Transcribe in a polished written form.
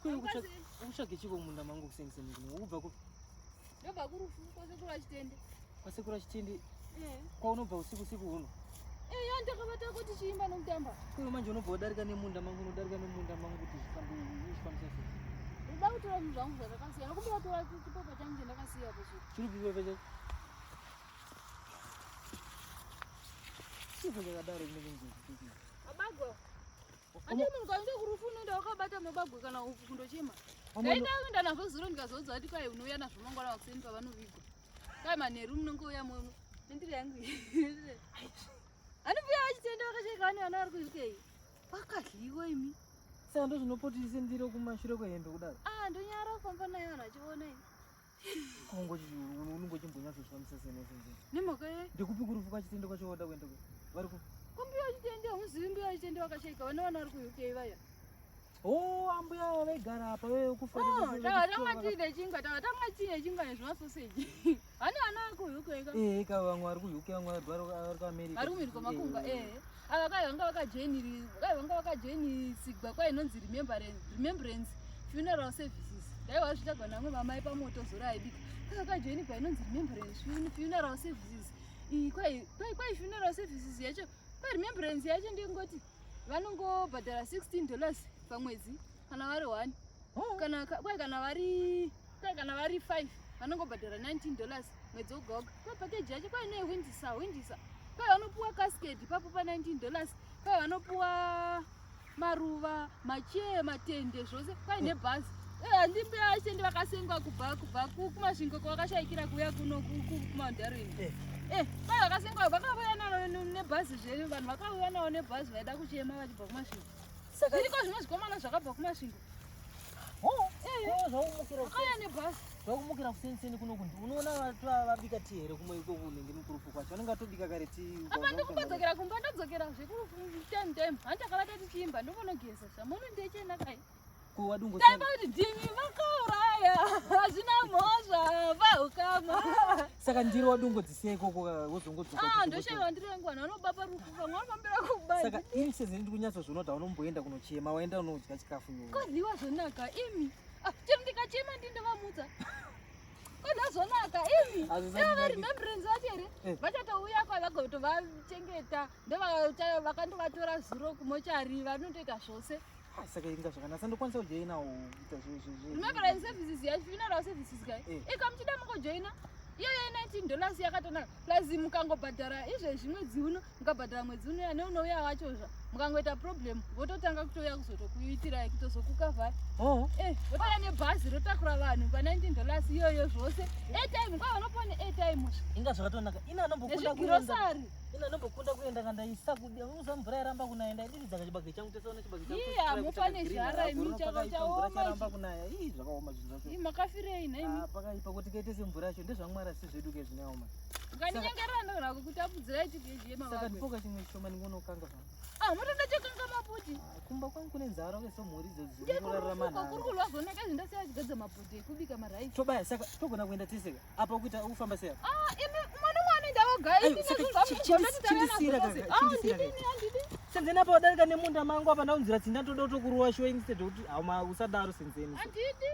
Ukutsvage chiko munda mangu kuseni kuno. Ukubva kupi? Ndobva kurufu kwasekuru achitende. Kwasekuru achitende. Eh. Kwaunobva usiku usiku huno. Eh, ya ndakabata kuti chiimba nokutamba. Kuyo manje unobva wadarika nemunda mangu unodarika nemunda mangu kuti zvifambe zvifambisa sei? Ndoda kutora zvinhu zvangu zvandakasiya. Nokumbira kutora chipopa changu chandakasiya pachi. Chiri chipopa chacho? Chifo chakadaro chinenge njuzu. Mabagwa. Andi munhu kaenda kurufu unoenda wakabata mabagwe kana uku kundochema. Ndaenda kuenda nazvo zuro ndikazoudza kuti kwai unouya nazvo mangwana wakuseni pavanovigwa. Kwai manheru munongouya muno. Nendiri yangu. Anouya achitenda wakasheka vane vana vari kuUK. Pakadyiwa imi. Saka ndozvinopotise ndiro kumashure kwehembe kudaro. Ah, ndonyara kufamba nayo vanhu vachiona ini. Unongochimbonyatsozvifambisa sei nesenze? Nemhaka yei? Ndikupi kurufu kwachitendo kwacho wada kuenda ku? Vari ku? Kumbuya chitende hamuzivi mbuya chitende wakashaika vana vana vari kuUK vaya. Oh, ambuya ava vaigara apa wewe kufa. Oh, tava tanga tiine chingwa, tava tanga tiine chingwa nezvimasoseji. Vane vana vari kuUK ka. Eh, ka vamwe vari kuUK vamwe vari kuAmerica. Vari kumhiri kwamakungwa eh. Ava kai vanga vakajoiniri, kai vanga vakajoinisigwa kwa inonzi remembrance, remembrance funeral services. Dai wazvitagwa namwe mamai pamoto zora aibika. Kai vakajoinigwa inonzi remembrance funeral services. Iyi kwai kwai kwai funeral services yacho, kwai remembrance yacho ndingoti vanongobhadhara 16 dollars pamwedzi kana vari one. Oh. Kana kwai kana vari kwai kana vari 5 vanongobhadhara 19 dollars mwedzi woga woga. Kwai package yacho kwai inohwindisa hwindisa. Kwai vanopuwa casket ipapo pa 19 dollars. Kwai vanopuwa maruva, macheya, matende zvose kwai nebhazi. Handimbi ashandi vakasengwa kubva kubva kuMasvingo kwavakashaikira kuuya kuno kuMount Darwin. Eh, kwai vakasengwa vakauya navo nebhazi zve vanhu vakauya navo nebhazi vaida kuchema vachibva kuMasvingo. Zviriko zvimwe zvikomana zvakabva kuMasvingo. Oh, eh, zvakumukira vakauya nebhazi. Zvakumukira kuseniseni kuno kundi unoona vabika tii here kumwe iko kunenge mukurufu kwacho vanenge vatobika kare tii. Apa ndikumbadzokera kumba ndodzokera zvekurufu time time. Hanti takavata tichiimba ndombonogeza zvamuno ndechena kai. Ko wadungo Taiva kuti ndimi makauraya hazvina mhosva pahukama. Saka ndiro wadungo dzisiya ikoko wozongodzoka. Ah ndoshaiwa ndiro yangu vanhu vanoba parufu vamwe vanofambira kuba. Saka ini sezini ndiri kunyatsozviona kuti haunomboenda kunochema waenda unodya chikafu iwe. Kodyiwa zvonaka imi. Ah, chero ndikachema ndi ndovamutsa. Kodya zvonaka imi. Ivo remembrance vacho here? Eh. Vachatouya kwa vagotovachengeta ndovakandovatora zuro kumochari vanotoita zvose. Ah, saka inga zvakanaka ndokwanisa kujoina kuita remembrance services yacho funeral services kai Eh. ika muchida mungojoina iyoyo 19 dollars yakatonaka plus mukangobhadhara izvezvi mwedzi uno mukabhadhara mwedzi uno ya neunouya wachozva mukangoita problem vototanga kutouya kuzotokuitirai kutozokukavhai Oh. Eh, votouya nebhazi rotakura vanhu pa 19 dollars iyoyo zvose airtime kwa vanopiwa neairtime Inga zvakatonaka. Ina anombokunda kuenda. nezvigirosari Ina anombokunda kuenda kana ndaisa kudia. Unoziva mvura yaramba kunaya ndaidiridza kachibage changu tesaona chibage changu. Iya, mufa nezhara imi, chaka chaoma Charamba kunaya. Ii zvakaoma zvinhu zvacho. Ii, makafirei nhaimi Ah, pakaipa kuti kaite semvura yacho ndezvamwari asi zvedu ke zvinaoma. Mukandinyengerera ndogona kukutapudzirai chigeji Saka yemavakwe. ndipoka chimwe chishoma ndingonokanga zvangu. Ah, mutoda chokanga maputi. Ah, Kumba kwangu kune nzara uye somhuri idzodzo dzinorarama Ndekurufuko kuri nharo. kulwa zvonaka zvindasiya chigadza maputi ekubika maraisi. Tobaya saka togona kuenda tese ka. Apa ukuita ukufamba sei apa? Ah, imi mwana mwana ndawoga Ayo, imi saka ndazvinzwa chindisira mugona kaka, Ah, chindisira ndidini kaka. handidi. Senzeni apa wadarika nemunda mangu apa ndaunzira tsinda ndoda kutokurowa shuwa instead yekuti hauma usadaro senzeni. Handidi.